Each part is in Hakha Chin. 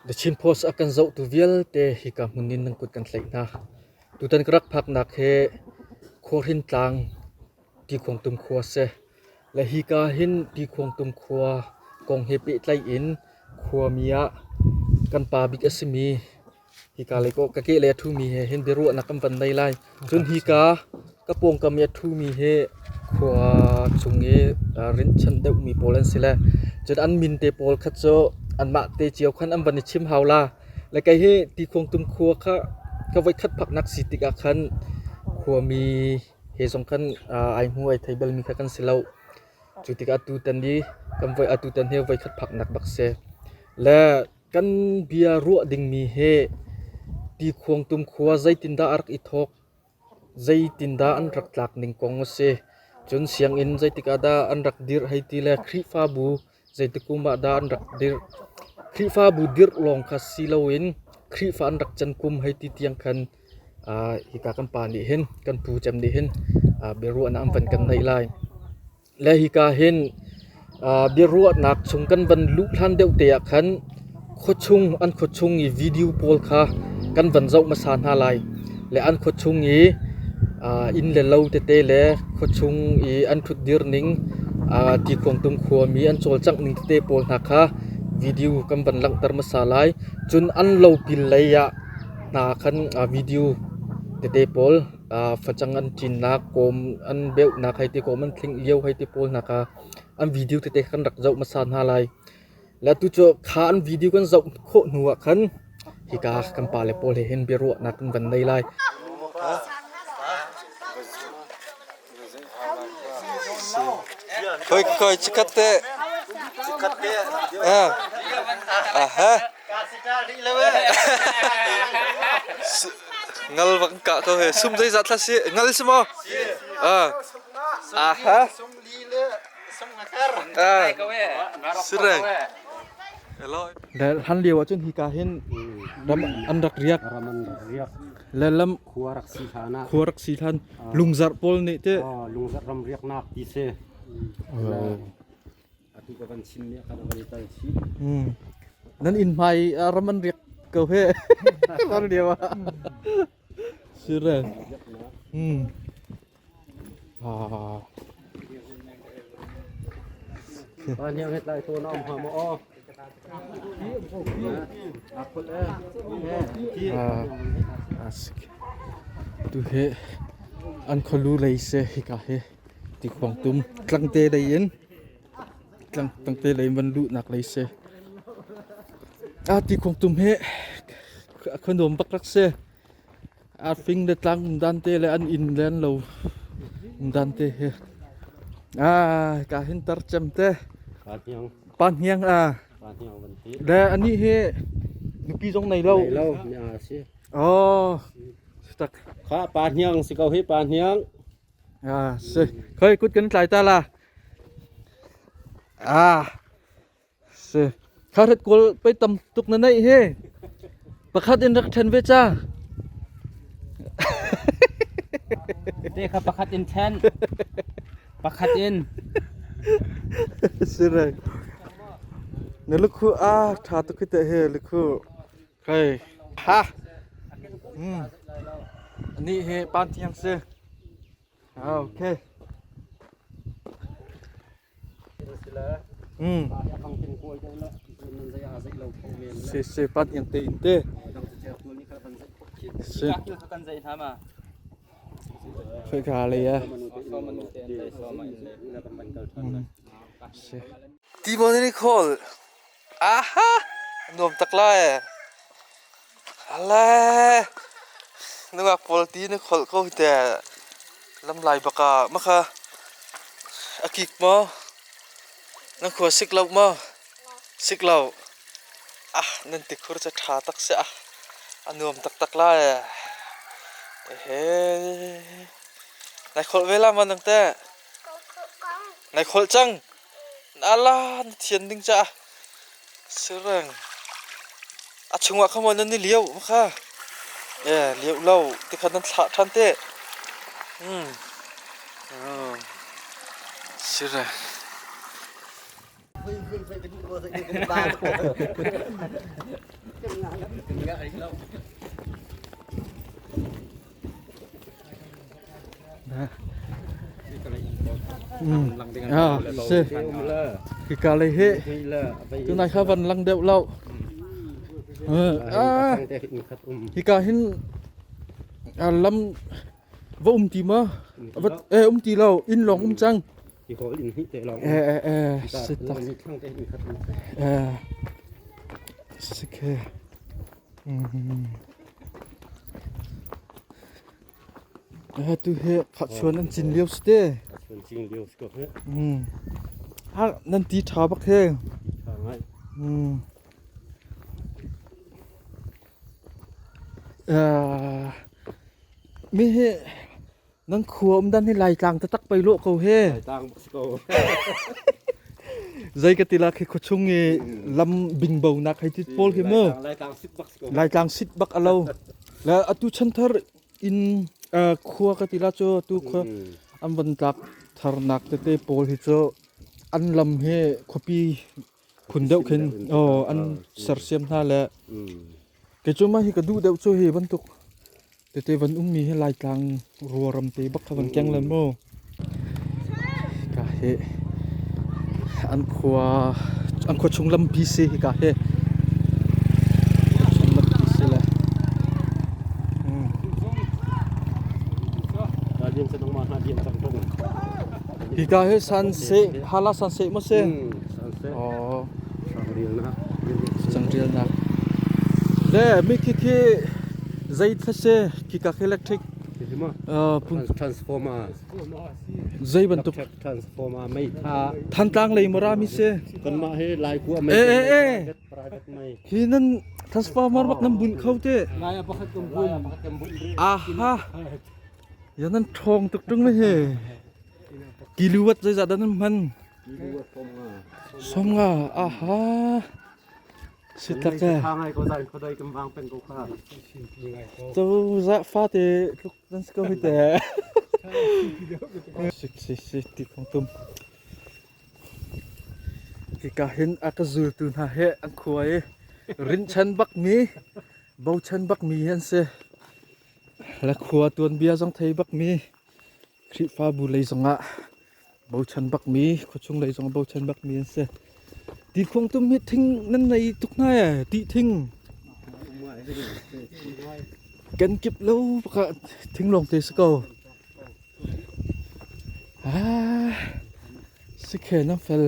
The Chin Post a kan zohtu vialte hika hmun in nan kut kan tlaih hna. Tutan ka rak phaknak hi Khuahrin tlang Tikhuangtum khua a si. Le hika hin Tikhuangtum khua kong he pehtlaih in khuami ah kan pa bik a simi Hika lei ka kehlei a ṭhumi he hin biaruahnak kan van nei lai. Cun hika ka pawngkam i a ṭhumi hi khua chung i rinhchanh deuhmi pawl an si le cun an min te pawl kha cu anmah te cio khan an van i chim hau la. Le kei hi Tikhuangtum khua kha ka voikhat phaknak si tikah khan khuami he zong khan ai hmu ai thei balmi kha kan si lo. Cu tikah tutan i kan voi atutan hi voikhat phaknak bak si. Le Kan bia ruah dingmi hi Tikhuangtum khua zeitindah a rak i thawk, zeitindah an rak tlak ning kong a si. Cun sianginn zeitik ah dah an rak dirh hei ti le Khrihfabu zeitik kum ah dah an rak dirh. Khrihfabu dirh lawng kha si loin Khrihfa an rak can kum hei ti tiang khan hika kan pa nih hin, kan pu cem nih hin biaruahnak an van kan neih lai. Le hika hin biaruahnak chung kan van luh hlan deuh te ah khan khuachung an khuachung i video pawl kha kan van zoh hmasa hna lai. Le an khuachung i inn le lo tete le khuachung i an ṭhutdir ning, tikhuangtum khuami an cawlcangh ning tete pawl hna kha video kan van langhter hmasa lai. Cun an lopil lei ah hna khan video tete pawl Facang an cinnak, kawm an beuhnak hei ti, kawm an thlingh lio hei ti pawl hna kha an video tete kan rak zoh hmasa hna lai. Le atu cu kha an video kan zoh khawh hnu ah khan hika kan pale pawl he hin biaruahnak kan van nei lai. Khoi khoi chikkhat te. Chikkhat te. Ah. Aha. Ngal bak ka ko he sum zeizat thla si ngal si maw? Ah. Aha. Ah. Sireng. Le hlan lio ahcun hika hin ram an rak riak. Ram an rak riak. Le lam khua rak si hlan ah khua rak si hlan lungzarh pawl nih te lungzarh ram riaknak ti si atu ka van chim mi kan van tal chi nan inn hmai ram an riak ko he var lio ah sire ah Pa hniang het lai to na om ha mo o Tu hi an khualu lei si hika hi tikhuangtum tlangte lei in tlangte lei in van luhnak lei si. Ah tikhuangtum hi a khuanuam bak rak si. A fing le tlang um dan te le an inn le an lo um dan te hi. Ah ka hin tar cem te. Pa hniang a. Le anih hi nupi zong nei lo. Nei lo, mi a si. Oh. Tak. Kha pa hniang si ko hi pa hniang. Ah, si. Khoi kut kan tlai ta la. Ah. Si. Kha rat kawl pei tam tuk na neih hi. Pakhat in rak ṭhen ve ca. Te kha pakhat in ṭhen. Pakhat in. Si re. Na lukhu a ṭha tuk hi te he lukhu. Kai. Ha. Hmm. Ani hi pan thiang si. Ah, okay. Si si pan in te in te. Si. Khoi ka le ya. Si. Ti mo ni khol. Aha. Nuam tak lai. Ale. Nungak pawl ti na khol ko te. Lam lai baka makha a kik maw? Nan khua sik lo maw? Sik lo. Ah, nan tikhur cu ṭha tak si ah. A nuam taktak lai. Ehe. Nai kholh ve la maw nang teh? Nai kholh cang? Ala, na thian ding caah. Sireng. A chungah kha maw nan i liau kha? E, liau lo. Tikhan nan thlah ṭhan te. Hmm. Oh. Sireng. Ah, si. Hika lei hi tunai kha van lang deuh lo. Ah, hika hin lam va um ti ma? Va eh um ti lo, inn lawng um cang. Eh eh eh si tak. Eh si khe. Tu hi khachuan an cin lio si te. Khachuan cin lio si ko he. Ha nan ti ṭha bak he. Ṭha ngai. Mi hi nan khua um dan hi Laitlang taktak pei lawh ko he. Laitlang bak si ko. Zei ka ti la khi khuachung i lam bingbo nak hei ti pawl khi mu. Laitlang sit bak si ko. Laitlang sit bak a lo. Le atu chanthar in khua ka ti la cu atu khua an van tlak tharnak tete pawl hi cu an lam hi khuapi phun deuh khin oh an sersiam hna le kei cu mah hi ka duh deuh cu hi bantuk tete van ummi hi Laitlang ruaram te bak kha van keng lan mu ka hi an khua an khua chung lampi si hi ka hi chung lampi si le Hika hi san se hala san se maw si? Oh. Changrelnak. Le mi khi khi zei thla si khika khi electric Transformer. Zei bantuk Transformer mei tha. Thantlang lei mara mi si. Kanmah hi Lai kua mei. Eh eh eh. Private mei. Hi nan transformer bak nan bunh kho te. Lai pakhat kan bun. Pakhat kan bun. Aha. Ya nan ṭhawng tuk ṭung le he. Kilowatt zeizah dah nan hman? Kilowatt 50. 50. Aha. Si tak e. Tha ngai ko zai khodai kan vang peng ko kha. Tu za fate tluk nan si ko hi te. Si si si ti khong tum. Hika hin a ka zultu hna he an khua i rinchan bakmi bochan bakmi an si. Le khua tuanbia zong thei bakmi Khrihfabu lei zongah bochan bakmi, khuachung lei zongah bochan bakmi an si. Tikhuang tum hi thing nan nei tuk hna ee, ti thing. Kan kip lo baka thing lawng te si ko. Ah, sikhe nan fel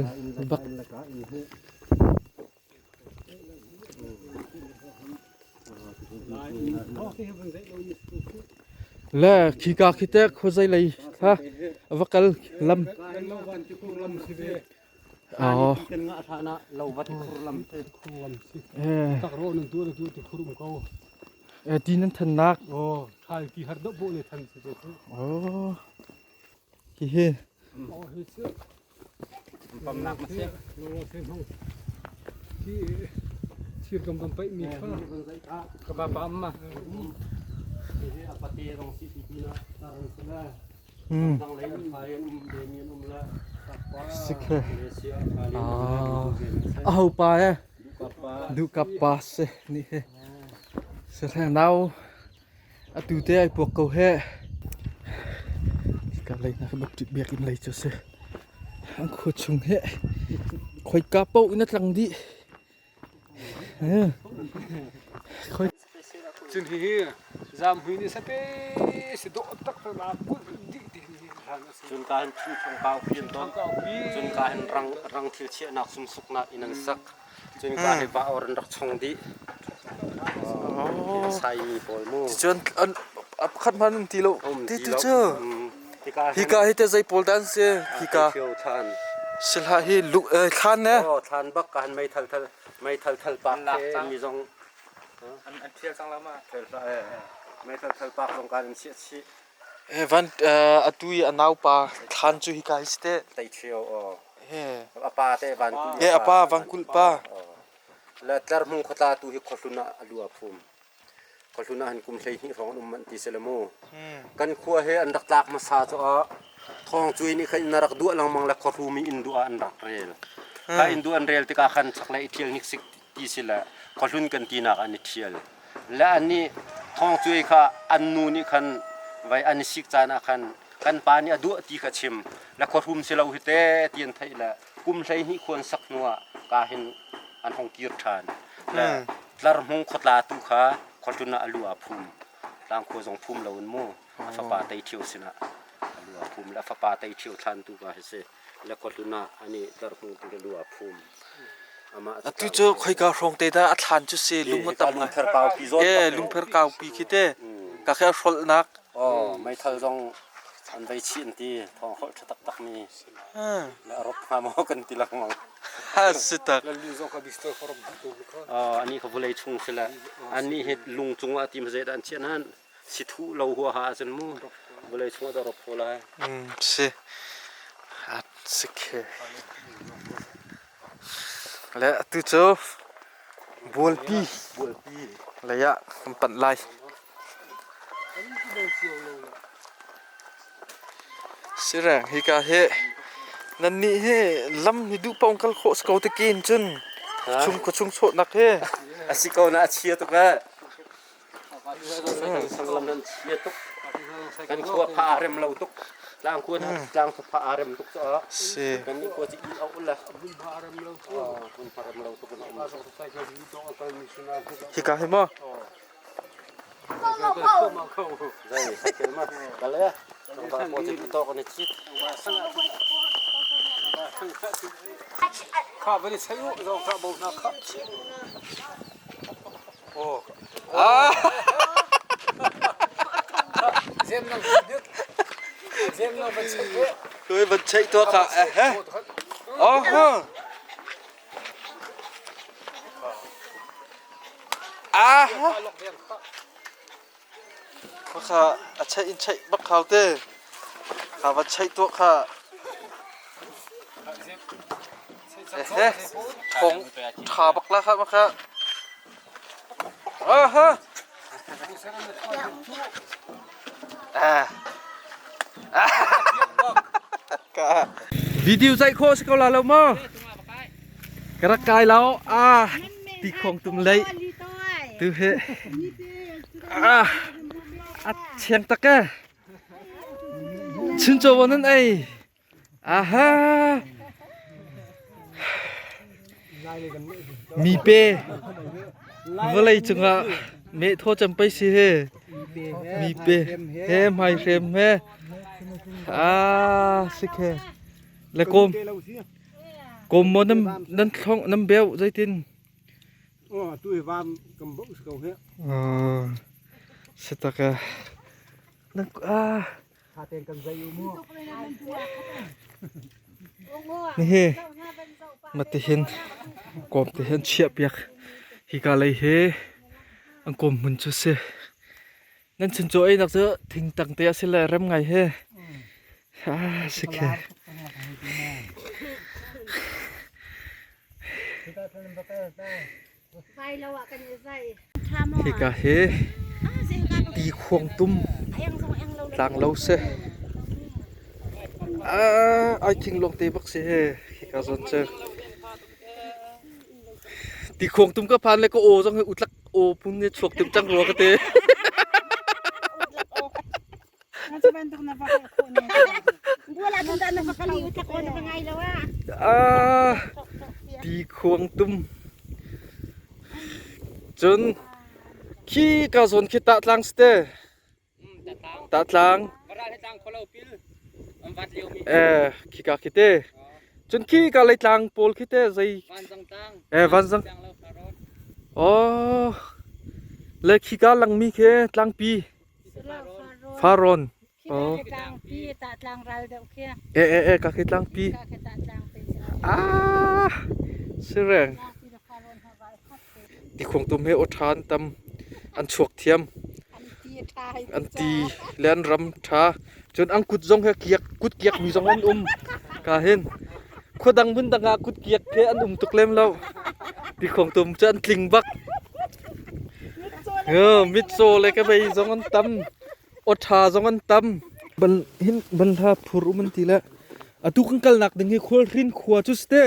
bak. Le khika khi te khuazei lei kha va kal lam. Oh. Eh, ti nan thannak. Oh, thai ti har do bo le than si te. Oh. Hi hi. Oh, hi si. Pamnak ma si. Thir kam kan paih mi kha ka ba pa amma. Sikhe. Ah. Aho pa eh. Duhkap pa se ni he. Se thang nau atu te ai puak ko he. Hika lei na baptist biakinn lei cu si. An khua chung hi khoika paoh in a tlang dih. Khoi Cun hihi zamhui nih sape si dawh tak tak na kulh dih ti hi hlan a si. Cun ka hin thingthong kau pian tawn. Cun ka hin rang rang thil chiahnak sumsuknak in an sak. Cun ka hi va or an rak chong dih. Sai mi pawl mu. Cun an pakhat hmanh um ti lo. Ti tu cu. Hika hi te zei pawl dah an si? Hika. Sihlah hi thlan ne? Oh, thlan bak ka han meithal thal meithal thal pak te mi zong an thial cang la ma. Meithal thal pak zong kan chiah chih. Eh van atu i a naupa thlan cu hika hi si te. Tai thio oh. A pa te van kulh. Eh a pa van kulh pa. La tlar hmung khotla tu hi khohlun ah a lu a phum. Khuahlun ah hin kum 12 hrawng an um manh ti si le mu. Kan khua he an rak tlak hmasa cu ah Thawng Cui nih khan inn a rak duah lengmang le khuahrum i inn duah ah an rak rel. Kha inn duah an rel tikah khan chaklei i ṭhial hniksik ti si le khuahlun kan tinak ah an i ṭhial. Le annih Thawng Cuai kha an nu nih khan vai an i sik caan ah khan kan pa nih a duah ti kha chim le khuahrum si lo hi te ti an theih le kum 12 khuan sak hnu ah ka hin an hong kir ṭhan. Le Tlarhmung khuatla tu kha khuahlun ah a lu aa phum. Tlangkhua zong phum lo in mu a fapa Tei Ṭhio sinah a lu aa phum le a fapa Tei Ṭhio thlan tu ka hi si. Le khuahlun ah ani Tlarhmung tu le lu aa phum. Atu cu khoika hrawng te dah a thlan cu si lung a tam ngai. Lungpher kaupi zawn. E lungpher kaupi khi te. Ka khe hrolhnak. Oh, meithal zong an vei chih an ti. Thawng holh ṭha taktak mi. Le a rop hnga maw kan ti lengmang. Ha si tak. Oh, ani kha vulei chung si le ani hi lung cung ah tim zei dah an chiah nan si thu lo huaha ahcun mu vulei chung ah dah rop ko lai. Si. A si khe. Le atu cu bualpi lei ah kan panh lai. Sireng hika hi nannih hi lam hi duh paoh in kal khawh si ko ti kin cun chung khuachung sawhnak hi. A si ko na a chia tuk eh. Lam nan chia tuk. Kan khua pha aa rem lo tuk. Tlang khua tlang pha aa rem tuk caah. Si. Kan nih khua ci i a ul le. Hmun pha rem lo tuk in a um. Hika hi maw? Zai sakel ma kal e. Tlangval paw ci to kan i chit. Kha van i chei u, zong kha bo hna kha. Tôi vẫn chạy tua cả eh Oh ha. Ah. Kha a chạy in chạy bak khao te. Kha va chạy tua kha. Eh thong tha bak la kha ma kha. Aha. Ah. Video zai kho si ko la lo maw? Ka rak kai lo. Ah, ti khong tum lei. Tu he. Ah, a chiang tak e. Chun cho nan ei. Aha! Mipe vawlei cungah meh thaw cem pei si hi. Mipe he hmaihrem he ah si khe. Le kawm kawm maw nan nan thlong nan beuh zeitin? Oh, tu hi vam kan bauh si ko he. Ah, si tak eh. Nan ah Nihi matihin kawm te hi an chiahpiak. Hika lei hi an kawm hmun cu a si. Nan chuncaw einak cu thingtang te a si le rem ngai he. Ah, si khe. Hika hi tikhuangtum tlanglo si. Ai thing lawngte bak si hi hika zawn cu. Tikhuangtum ka phan le ka aw zong hi utlak aw phun hi chuak tuk cang rua ka ti. Ah, tikhuangtum. Cun khi ka zawn khi tahtlang si te. Tahtlang. Eh, khika khi te. Cun khi ka lei tlang pawl khi te zei. Eh, vanzang. Oh, le khika langmi khi tlangpi. Farrawn. Oh. E e e ka khi tlangpi. Ah, sireng. Tikhuang tum he aw ṭha an tam. An chuak thiam. An ti le an ram ṭha. Cun an kut zong he kiak kut kiak mi zong an um. Ka hin. Khua dang hmun dang ah kut kiak he an um tuk lem lo. Tikhuang tum cu an tling bak. Mitcaw le kebei zong an tam. Awṭha zong an tam. Ban hin banhla phur um an ti le atu kan kalnak ding hi Khualhrin khua cu si te.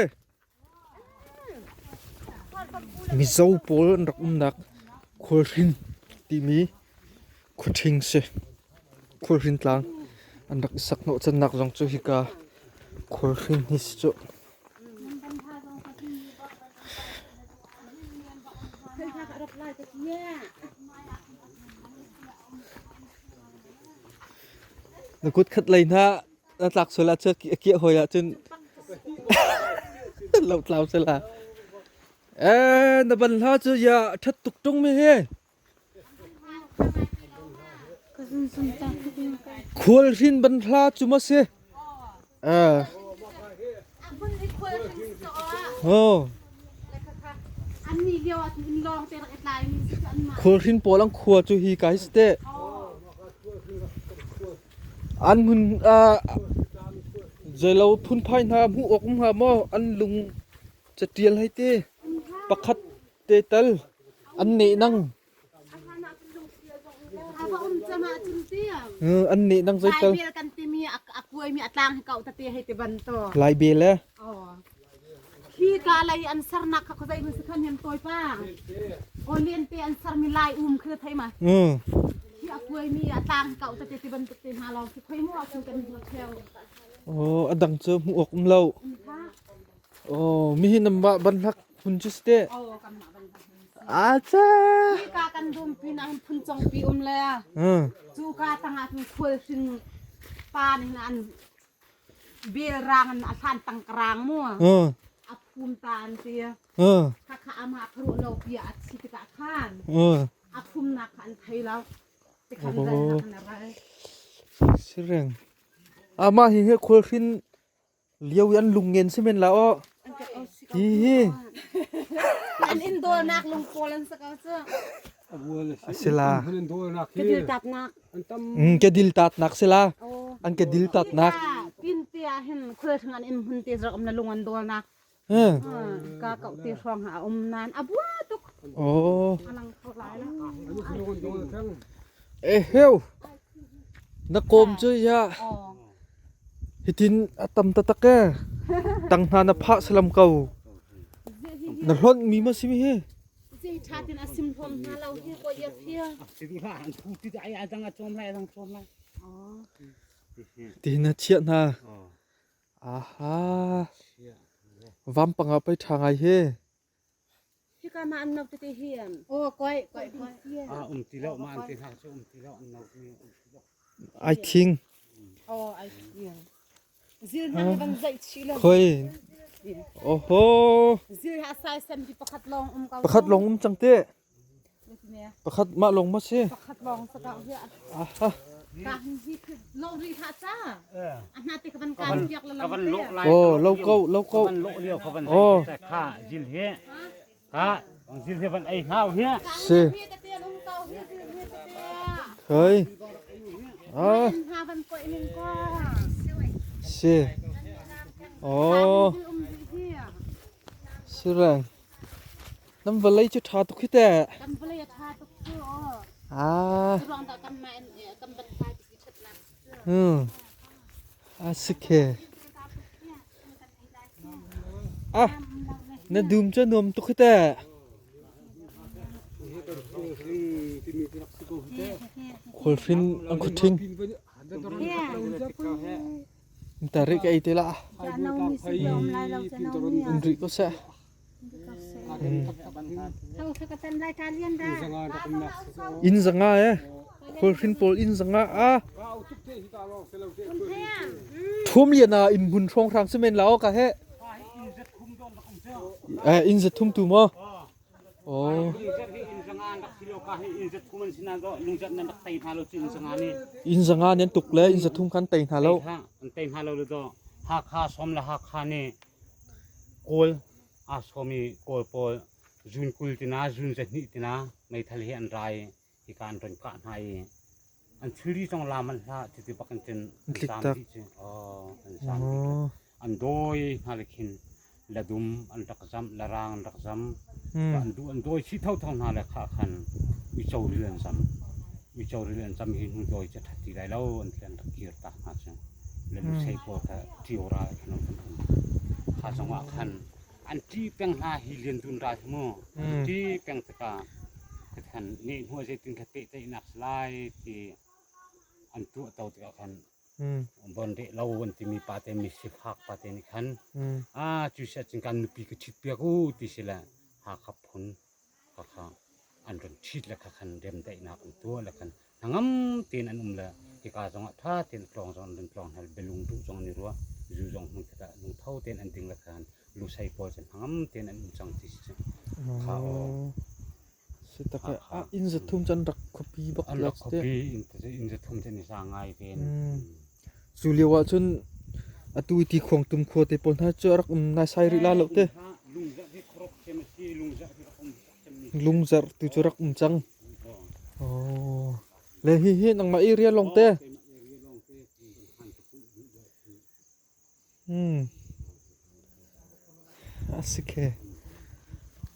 Mizo pawl an rak umnak Khualhrin. timi khuaṭhing si. Khualhrin tlang an rak i sak hnawhchannak zong cu hika khualhrin hi si cu. Na kut khat lei hna na tlak sual ahcun a kiah hawi ahcun lotlau sela. Eh, na ban hla cu ya ṭhat tuk ṭung mi hi. Khualhrin ban hla cu ma si? Eh. Oh. Khualhrin pawl an khua cu hi ka hi si teh. An hmun zeilo phunphai hna hmuh awk um hnga maw? An lung catial hei ti. Pakhat te tal an nehnang. An nehnang zeital. Laibel kan timi a kuaimi a tlang hi kau tete hei ti banto. Laibel eh? Hi ka lei an sernak kha khuazei mun si khan hem tawi pa. Onion te an sermi lai um khi thei ma. Hi a kuaimi a tlang kau tete ti bantuk te hna lawng si khoi mu ah kan hmu theo. Oh, a dang cu hmuh awk um lo. Oh, mi hi nam ba ban hlak hun chu ste. Oh, kan mah ban hlak. Acha. Hi ka kan dum pi na phun chong pi um le. Cu ka tangah cun khual hring pa nih an Belrang in a hlan tangkarang mu. A phum ta an ti. Khakha amah kharuh lo pi a thi tikah khan. A phumnak kha an thei lo. Tikhan ral nak in a ral. Sireng. Amah hi he khualhrin lio i an lungen si men la aw. Hi hi. An in dawlnak lungpawl an sa ko cu. Sila. Kedil tatnak sila. An kedil tatnak. Pin te ah hin khual an in hun te zrak um na lung an dawlnak. Ka kau te hrawng ha um nan a bua tuk. Oh. Alang kho lai la. Eh heu. Na kom cu ya. Hitin a tam taktak e. Tang hna na phah salam ko. Na hlonh mi ma si mi hi? Zei ṭha tin a sim hlawm hna lo hi ko ia phia. Ti na chiah hna. Aha. Vampang ah pei ṭha ngai hi. Hika ma an no tete hi. Oh koi koi koi. Ah um ti lo ma an ti hna cu um ti lo an no ti um ti lo. Ai thing. Oh ai thing. Zil hna hi van zaih chih lo. Khoi. Oho. Zil ha sai sem hi pakhat lawng um ko. Pakhat lawng um cang te. Pakhat mah lawng ma si? Pakhat lawng sa ka hi. Aha. Ka hin hi lo ri tha cha. A hna te ka van kan piak la Ka van lo lai. Oh, lo ko, lo ko. Van lo lio ka van Oh. kha zil hi. Ka zil hi van ei hau hi. Si. Khoi. Ah. Si. Oh. Si reng. Nam vawlei cu ṭha tuk hi teh. Kan vawlei a ṭha tuk cu aw. Ah. Ruang dah kan mah kan ban thai ti ṭhatnak. Hmm. A si khe. Ah, na dum cu nuam tuk hi teh. Khualhrin an khuṭhing. Tari ka ei te la. In ri ko seh. Inn zanga eh. Khualhrin pawl inn zanga a. Thum lian ah inn hmun hrawng hrang si men la ka he. Eh inn za thum tu maw? Oh. Inn zanga nan tuk le inn za thum khan tei hna lo. An tei hna lo le do Hakha som le Hakha nih Kawl aa sawm i Kawl pawl zun 20 tina zun 2 tina meithal he an ra i hika an ron kah hna i an thilri zong la manh hlah cuti bak in cun an zaam dih cu. Oh, an zaam dih. An dawi hna le khin ladum an rak zam, larang an rak zam. An duh an dawi chih thotho hna le khah khan uico ril an zam. Uico ril an zam hi hnu dawi cu ṭhat ti lai lo an ti an rak kir tak hna cu. Le lusei pawl kha ṭio ral khan an um. Kha zongah khan an ṭih peng hna hi Lian Dun ral hi mu. An ṭih peng tikah. Khan nehhnu ah zeitin kha pehtlaihnak si lai ti an tuahto tikah khan bon reh lo an timi pa te mi sifak pa te nih khan ah cu si ahcun kan nupi ka ṭhit piak u ti si le Hakha phun kha kha an run ṭhit le kha khan remdaihnak an tuah le khan hnangam tein an um le hika zongah ṭha tein tlawng zong an run tlawng hna bialung duh zong an i ruah zu zong hmun khat ah lungtho tein an ding le khan lusei pawl cu hnangam tein an um cang ti si cu kha aw. Si tak e ah inn zathum cu an rak khuapi bak An rak khuapi inn zathum cu an i za ngai ven. Cu lio ah cun atu i tikhuangtum khua te pawl hna cu a rak um naisai rih la lo te. Lungzarh tu cu rak um cang. Oh. Le hihi nangmah area lawng te. A si khe.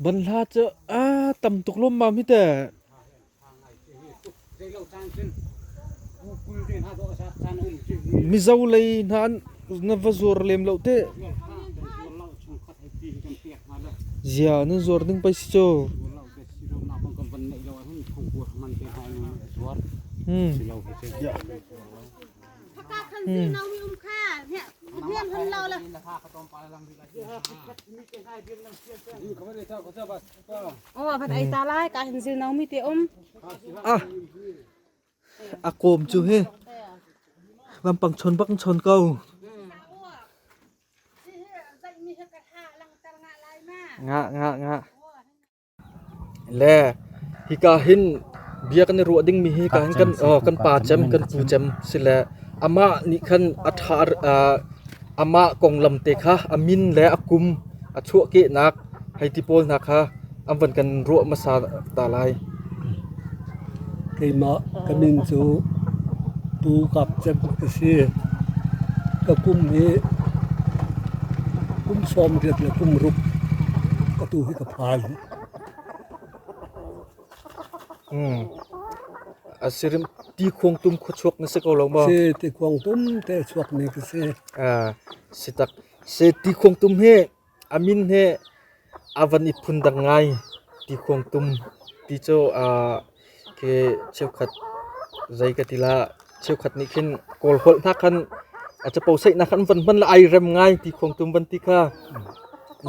Banhla cu a tam tuk lawmmam hi teh. Mizo lei hna an na va zuar lem lo teh. Zia nan zuar ding pei si cu. A kawm cu hi vampang chawn bak in chawn ko. Nga nga nga. Le hika hin bia kan i ruah dingmi hi hika hin kan kan pa cem kan pu cem si le amah nih khan a ṭha amah konglam te kha a min le a kum a chuahkehnak hei ti pawl hna kha an van kan ruah hmasa ta lai. Keimah ka min cu Pu Kap Cem ka si. Ka kum hi kum 80 le kum ruk atu hi ka phan. A sirim ti khuang tum khuachuak na si ko lo maw? Si, ti khuang tum te chuak mi ka si. Si tak. Si ti khuang tum hi a min hi a van i phun dang ngai. Ti khuang tum ti cu khi cheukhat zei ka ti la cheukhat nih khin Kawl holh hna khan a capo saihnak khan van hman la ai rem ngai ti khuang tum van ti kha.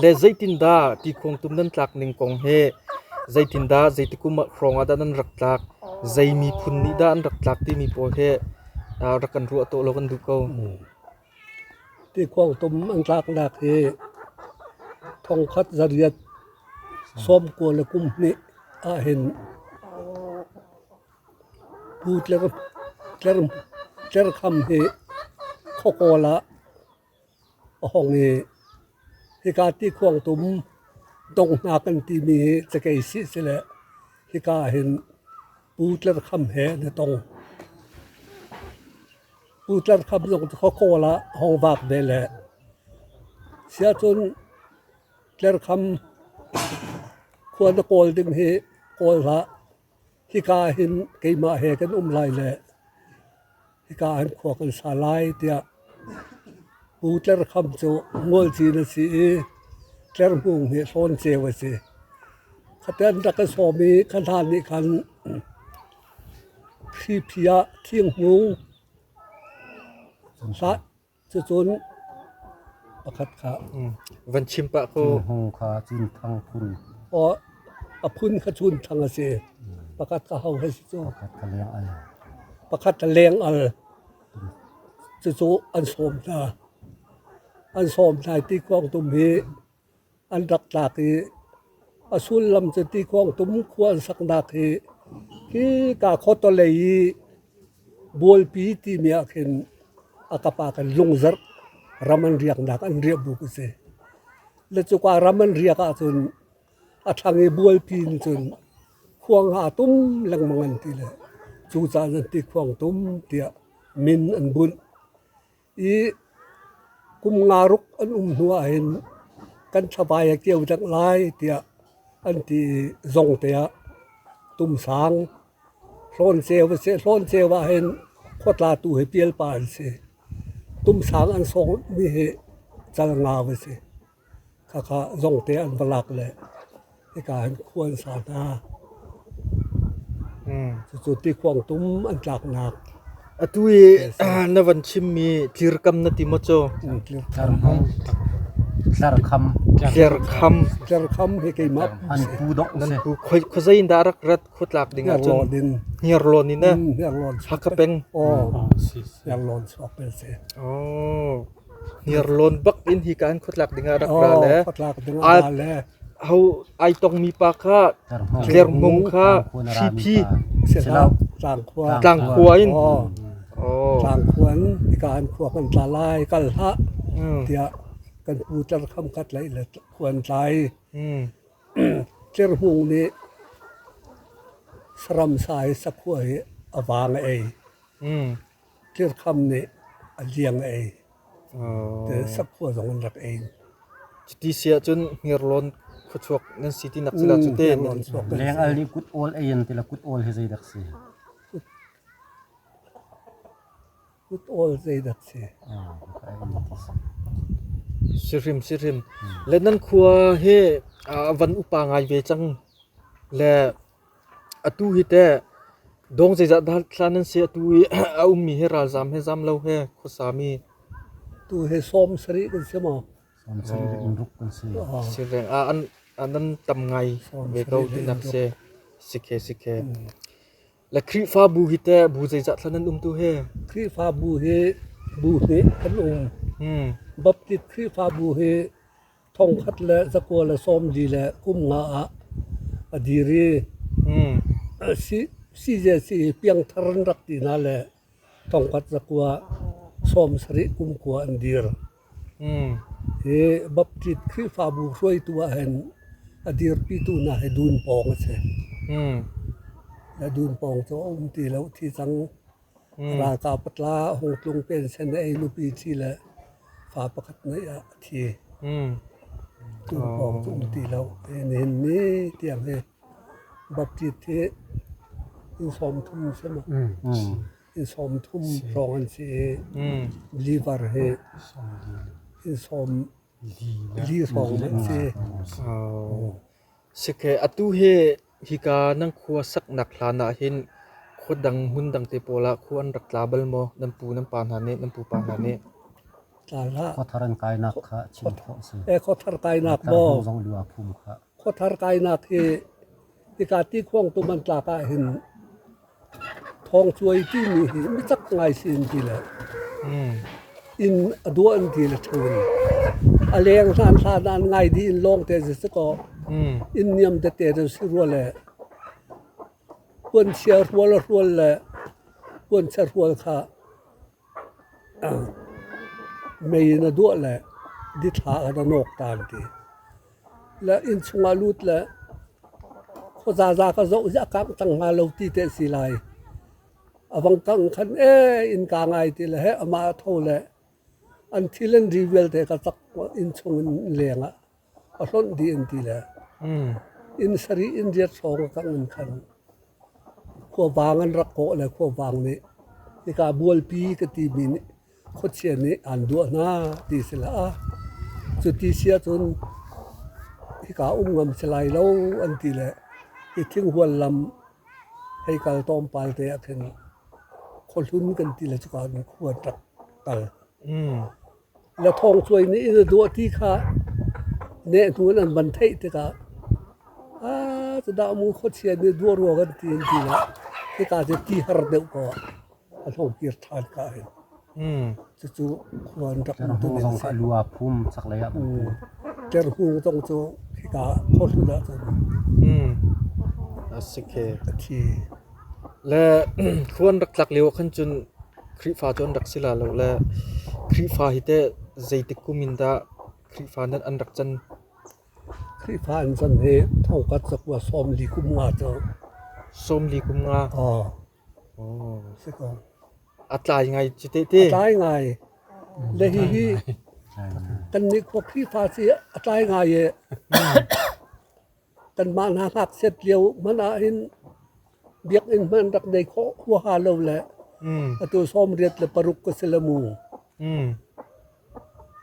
Le zeitindah ti khuang tum nan tlak ning kong hi zeitindah zeitikum ah hrawng ah dah nan rak tlak zei miphun nih dah an rak tlak timi pawl hi rak kan ruah tawh lo kan duh ko. Ti khuang tum an tlaknak hi thongkhat zariat sawmkua le kum hnih ahhin Pu Tler Kham hi khuakawl ah a hong i hika tikhuang tum donghnak an timi hi cakei sih si le hika ahhin Pu Tler Kham he an i tong. Pu Tler Kham zong cu khuakawl ah a hong vak ve le siahcun Tler Kham khua na kawl ding hi kawl hlah. Hika ah hin keimah he kan um lai le hika ah hin khua kan sa lai tiah Pu Tler Kham cu Mualcin a si i Tler Hmung hi Hlawnceu a si. Khaten rak kan sawm i kha hna nih khan Hriphi ah Thinghmung hlah Cucun pakhat kha Van chim pah ko. Hung kha Cinthang phun. Aw a phun kha Cunthang a si. Pakhat kha ho he si cu? Pakhat kha leng al. Pakhat kha leng al. Cucu an sawm hna. An sawm hna i tikhuang tum hi an rak tlak i a sullam cu tikhuang tum khua an saknak hi hi ka khuatawlei i Bualpi timi ah khin a kapa kan lungzarh ram an riaknak an riah bu ku si. Le cuka ram an riak ahcun a thlang i bualpi in cun khuang ha tum lengmang an ti le cucaah an ti khuang tum tiah min an bunh. I kum nga ruk an um hnu ahhin kan thlavai a kio deng lai tiah an ti i zongte ah tumsang Hlawnceu a si. Hlawnceu ahhin khuatlatu hi pialpa an si. Tumsang an sawngmi hi calngau a si. Khakha zongte an va lak le hika hin khua an sa hna. Cucu tikhuangtum an tlaknak. Atu i na van chimmi tlirkam na ti maw cu? Tlirkham. Tlerkham. Tlerkham. Tlerkham hi keimah An pu dong Nan si. pu khoi khuazei in dah rak rat khuatlak ding ahcun Hniarlawn in. Hniarlawn in eh? Hniarlawn. Hakha peng. Oh. Hniarlawn chuak bel si. Oh. Hniarlawn bak in hi ka in khuatlak ding ah rak ra le. Oh, khuatlak ding ah ra le. Ho ai tong mi pa kha Tlerhmung kha Hriphi Tlangkhua Tlangkhua in. Oh. Tlangkhua in hika an khua kan tla lai kal hlah tiah kan pu Tlerkham khat lei le khua an tlai. Tlerhmung nih saram sa hi sakhua hi a vang a ei. Tlirkham nih a liang a ei. Sakhua zong an rak ei. Cuti si ahcun Hniarlawn khuachuak nan si tinak si la cute. Leng al nih kut awl ei an ti la kut awl hi zei dak si? Kut awl zei dak si? Sihrim sihrim. Le nan khua hi van upa ngai ve cang. Le Atu hi teh dawng zeizah dah hlan nan si? Atu i a ummi hi ralzaam he zaam lo he khuasami. Tu hi sawm sarih kan si maw? Sawm sarih le innruk kan si. Si reng ah an nan tam ngai ve ko tinak si. Sikhe sikhe. Le Khrihfabu hi teh bu zeizah thlan nan um tu hi? Khrihfabu hi bu hnih kan um. Baptist Khrihfabu hi Thongkhat le zakua le sawmli le kum nga ah a dir i CJC piangthar an rak ti hna le thongkhat zakua 70 kum kua an dir. Hi Baptist Khrihfabu hruaitu ah hin a dirpitu hna hi Dun Pawng a si. Le Dun Pawng cu a um ti lo thi cang. Ralkap patla hung tlung pension a ei nupi thi le fa pakhat neih ah a thi. Tum pawng cu um ti lo. Nihin ni tiang hi Baptist hi inn 30 si maw? Inn 30 hrawng an si i believer hi inn 40 hrawng an si. Sikhe atu hi hika nan khua saknak hlan ah hin khua dang hmun dang te pawl ah khua an rak tla bal maw? Nan pu nan pa hna nih nan pupa hna nih. Tla hlah. Khuathar an kainak kha chim khawh a si. Eh khuathar kainak maw? Zong lu a phum kha. Khuathar kainak hi hika tikhuang tum an tlak ah hin Thawngcuai timi hi micak ngai si an ti le inn a duah an ti le ṭho in a leng hlan hlan ah an ngai dih in lawng te si kaw inn niam tete cu si rua le puanchia hrual a hrual le puanchia hrual kha mei in a duah le dithla khan a nawk ta an ti. Le inn chungah lut le khuazaza ka zoh i a kangh cang hnga lo ti te a si lai. A vang kangh khan ee innka ngai ti le heh amah a tho le an thil an ri vialte ka cak inn chung in leng ah a hlonh dih an ti le inn sarih inn riat hrawng a kangh in khan khuavang an rak kawh le khuavang nih hika bualpi ka timi nih khuachia nih aan duah hna ti si la cuti si ahcun hika um ngam si lai lo an ti le hi thinghual lam hei kal tlawmpal te ah khin khuahlun kan ti le cuka in khua an rak kal. La Thawng Cuai nih inn a duah ti kha nehhnu in an van theih tikah aa cudah mu khuachia nih duah rua kan ti an ti le hika cu ti har deuh ko ah a hlong kir ṭhan ka hin. Cucu khua an rak um Terhung zong kha lu aa phum chaklei ah. Terhung zong cu hika khuahlun ah cun A si khe. a thi. Le khua an rak tlak lio ah khan cun Khrihfa cu an rak si la lo le Khrihfa hi teh zeitik kum in dah Khrihfa nan an rak can? Khrihfa an can hi thongkhat zakua 40 kum nga cu. 40 kum nga. Aw. Oh. Si ko. A tlai ngai cu te te. A tlai ngai. Le hi hi kan nih khua Khrihfa si a tlai ngai i Kanmah hna ngakchiat lio hmanh ahhin biakinn hmanh rak nei khawh huaha lo le atu 86 ka si le mu.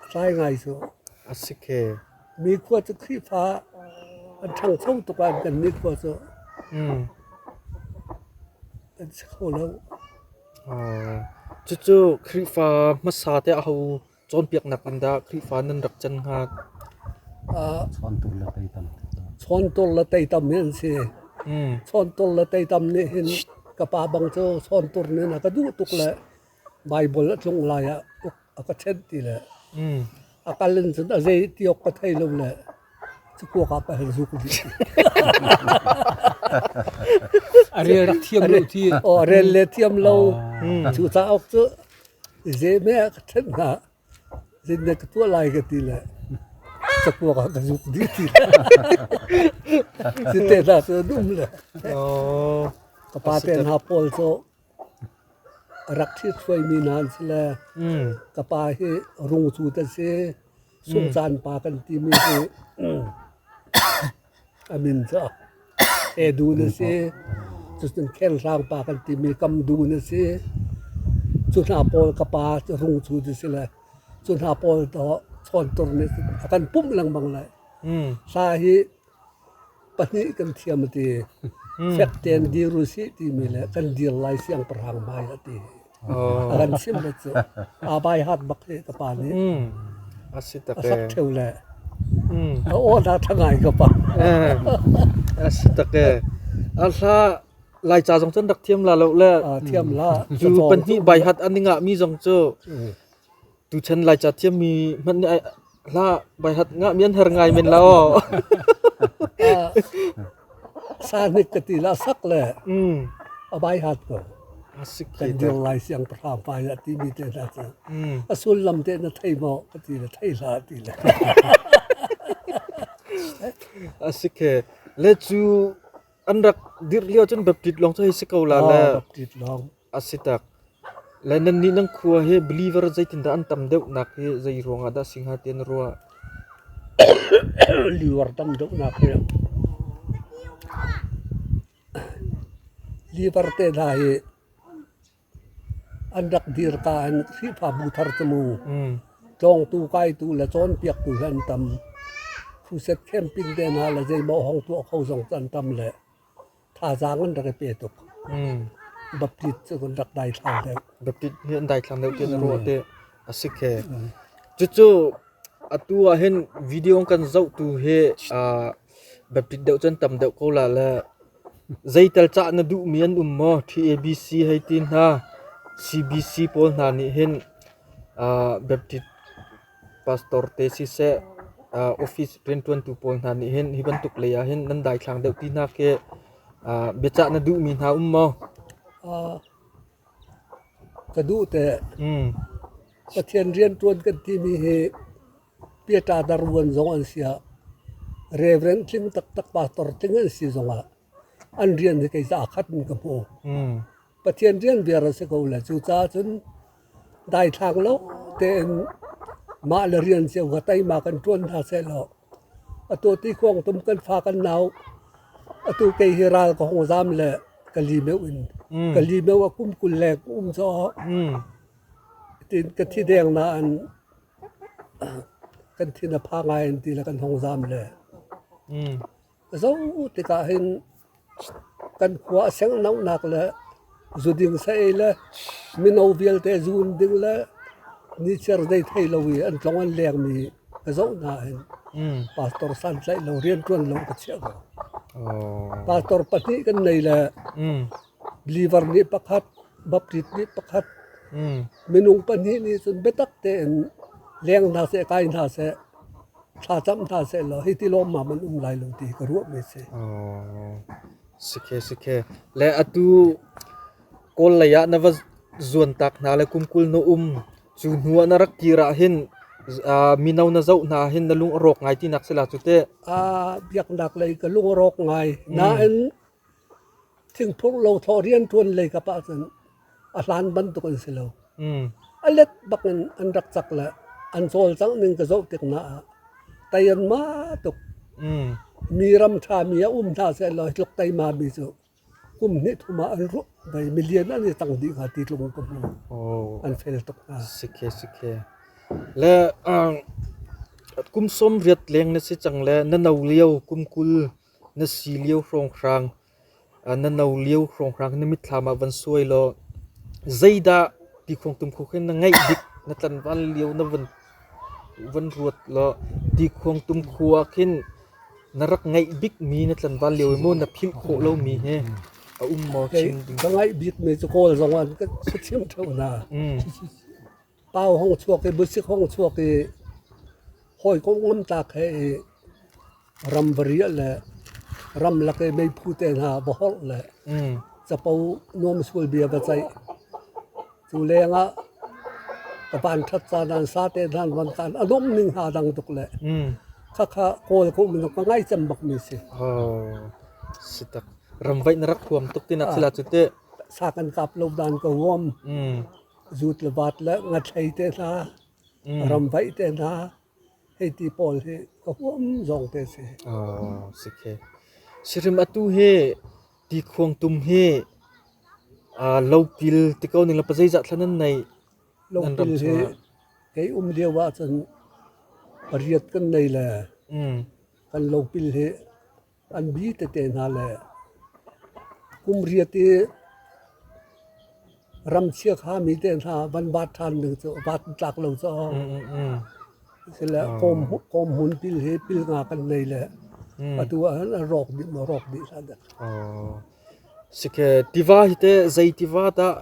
A tlai ngai cu. A si khe. Mi khua cu Khrihfa an ṭhangcho tuk ah kan mi khua cu. an si kho lo. Cucu Khrihfa hmasa te aho cawnpiaknak in dah Khrihfa nan rak can hnga? Chawntur le teitam. Chawntur le teitam hi an si. Chawntur le teitam nih hin ka pa bang cu chawntur nih a ka duh tuk le Baibal a tlung lai ah a ka ṭhenh ti le a kal in cun a zei ti awk ka thei lo le cakuak ah ka hei zuk dih. A rel rak thiam lo ti. Aw a rel le thiam lo. Cu cauk cu zei me ah ka ṭhenh hna. Zeitindah ka tuah lai ka ti le cakuak ah ka zuk dih ti le. Cu te hna cu an um le. Ka pa te hna pawl cu A rak ṭhithruaimi hna an si le ka pa hi rungcut a si. Sungcaan pa kan timi hi a min cu Edun a si. Cucun Khenhrang pa kan timi Kamdun a si. Cu hna pawl ka pa cu rungcut a si le cu hna pawl chawntur nih a kan pumh lengmang lai. Hla hi Pahnih kan thiam a ti. Fek tein dir u sih timi le kan dir lai siangpahrang hmai a ti. A kan chimh le cu aa bai hat bak hi ka pa nih. A si tak A sak ṭheo le. A aw hna ṭha ngai ka pa. A si tak e. A hla Laica zong cun rak thiam la lo le. Thiam la. Cu pahnih bai hat an i ngah mi zong cu Tuchan Laica thiammi hmanh nih hla baihat ngahmi an har ngai men la aw. Sa hnik ka ti la sak le a bai hat ko. Kan dir lai siangpahrang hmai ah timi te hna cu a sullam te na thei maw ka ti le thei hlah ti le. A si khe. Le cu an rak dirh lio cun Baptist lawng cu hei si ko la le. Baptist lawng. A si tak. Le nannih nan khua hi believer zeitindah an tam deuhnak hi zei ruangah dah si hnga ti na ruah? Liver tam deuhnak hi liver te hna hi an rak dir ka in Khrihfabu thar cu mu tlawngtu kaitu le cawnpiaktu hi an tam. Crusade camping te hna le zeimaw hong tuah kho zong cu an tam le Thazaang an rak i pe tuk. Baptist cu kan rak daithlang deuh. Baptist hi an daithlang deuh ti na ruah te a si khe. Cucu atu ah hin video kan zohtu hi Baptist deuh cun tam deuh ko la le zeital cah na duhmi an um maw? TABC hei ti hna, CBC pawl hna nih hin Baptist Pastor te siseh, office rianṭuantu pawl hna nih hin hi bantuk lei ah hin nan daithlang deuh ti hna khi biacah na duhmi hna um maw? Ka duh teh. Pathian rianṭuan kan timi hi piaṭa darvuan zong an si ah, Reverend tling taktak pastor tling an si zongah an rian hi kei ca khat in ka hmu. Pathian rian viar a si ko le cucaah cun daithlang lo tein mah le rian cio kha teima kan ṭuan hna sehlaw atu ti khuangtum kan fa kan nau atu kei hi ral ka hong zam le ka li meuh in ka li meuh a kum 20 leng um caw tin ka thi deng nain kan thin a pha ngai in ti le kan hong zam le Zo tikah hin kan khua a sengnohnak le zuding saei le mino vialte zun ding le nichiar zei thei lo i an tlong an lengmi ka zoh hna hin pastor santlaih lo rianṭuan lo ka chiah ko. Pastor pahnih kan nei le believer nih pakhat, Baptist nih pakhat, minung pahnih nih cun biatak tein leng hna seh, kai hna seh, thlacam hna seh law hi ti lawmmam an um lai lo ti ka ruahmi a si. Sikhe sikhe. Le atu Kawl lei ah na va zuantak hna le kum 20 na um cu hnu ah na rak kir ah hin mino na zoh hna hin na lung a rawk ngai tinak si la cu teh. Biaknak lei ka lung a rawk ngai. Nain Thingphurh lo thaw rianṭuan lei kap ahcun a hlan bantuk an si lo. A let bak in an rak cak le an cawlcangh ning ka zoh tik hna ah tei an ma tuk. Mi ram ṭha mi ah um hna sehlaw hi tluk teima mi cu kum hnih thum ah an ruah bei million an i cang dih hnga ti tlung ka hmu. An fel tuk hna. Sikhe sikhe. Le kum 80 leng na si cang le na no lio kum 20 na si lio hrawnghrang. Na no lio hrawnghrang na mitthlam ah van suai law zeidah tikhuangtum khu khin na ngeih bik na tlanval lio na van van ruat law tikhuangtum khu ah khin na rak ngeih bikmi na tlanval lio i maw na philh khawh lomi he a um maw chim ding? Ka ngaih bikmi cu Kawl zong an ka chim ṭheo hna. Pau hong chuak i busik hong chuak i hawikom ngamtlak he i ram va riah le ramlak i meiphu te hna va holh le capo nuamsul bia va ceih. Cu lengah ka vanṭhat caan ah sate hna van kan a nuamh ning hna dang tuk le khakha Kawl ka um in ka ngai cem bakmi si. Oh, si tak. Ramvaih na rak huam tuk tinak sila cu teh. Sa kan kap lo dan ka huam. Zut le vat le ngathlei te hna, ramvaih te hna, hei ti pawl hi ka huam zong te si. Oh, si khe. Sihrim atu hi tikhuangtum hi lopil ti ko ning la pazeizah thla nan nei nan ram Lopil hi chungah? kei um lio ahcun pariat kan nei le kan lopil hi an bi tete hna le kum riat i ramchia khami te hna van vat ṭhan ding cu vat tlak lo cu sile kawm hmun pil hi pil nga kan nei le atu ah hin a rawk dih maw rawk dih hlah dah. Sike tiva hi te zei tiva dah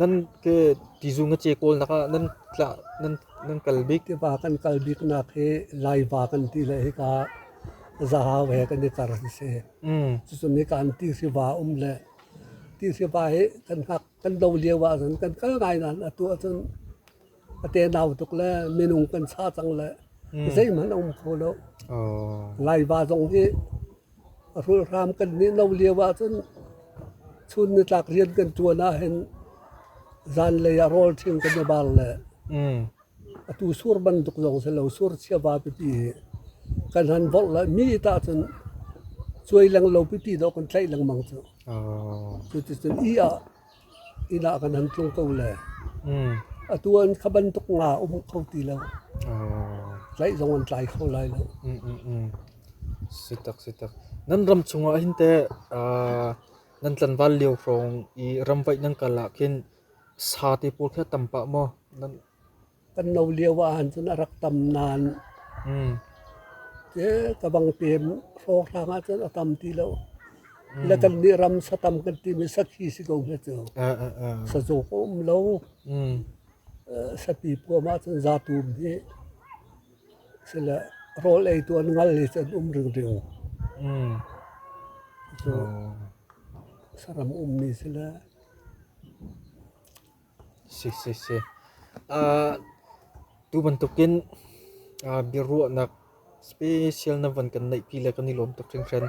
nan ke tizu nga che kawl nak ah nan tla nan nan kal bik? Tiva kan kal bik nak hi Laiva kan ti le hika Zahau he kan i kar hi si. Cucun hika an tisiva um le tisiva hi kan hngak kan do lio ahcun kan kal ngai nain atu ahcun a tenau tuk le minung kan cha cang le zeihmanh a um kho lo. Laiva zong hi a hrulhram kan nih no lio ahcun chun nitlak rian kan ṭuan ahhin zanlei ah rawl ṭhing kan i bar le atu sur bantuk zong si lo sur chiava pipi hi kan han vorh le mi tah cun cuai leng lo pipi dawh kan tlaih lengmang cu. Cuticun i ah inn ah kan han tlung ko le atu an kha bantuk nga um kho ti lo. Tlaih zong an tlai kho lai lo. Si tak si tak. Nan ram chungah hin teh nan tlanval lio hrawng i ramvaih nan kal ah khin sa te pawl kha tam pah maw? Nan Kan no lio ahhin cun a rak tam nain ka bang pem hrawnghrang ahcun a tam ti lo. Le kan nih ram satam kan timi sakhi si ko hme cu. Sazawk a um lo. Sapi puam ahcun zatum hi sile rawl ei tu an ngal hi cu an um ringring. Cu saram ummi sile. Si si si. Tu bantukin biaruahnak special na van kan neihpi le kan i lawm tuk hringhran.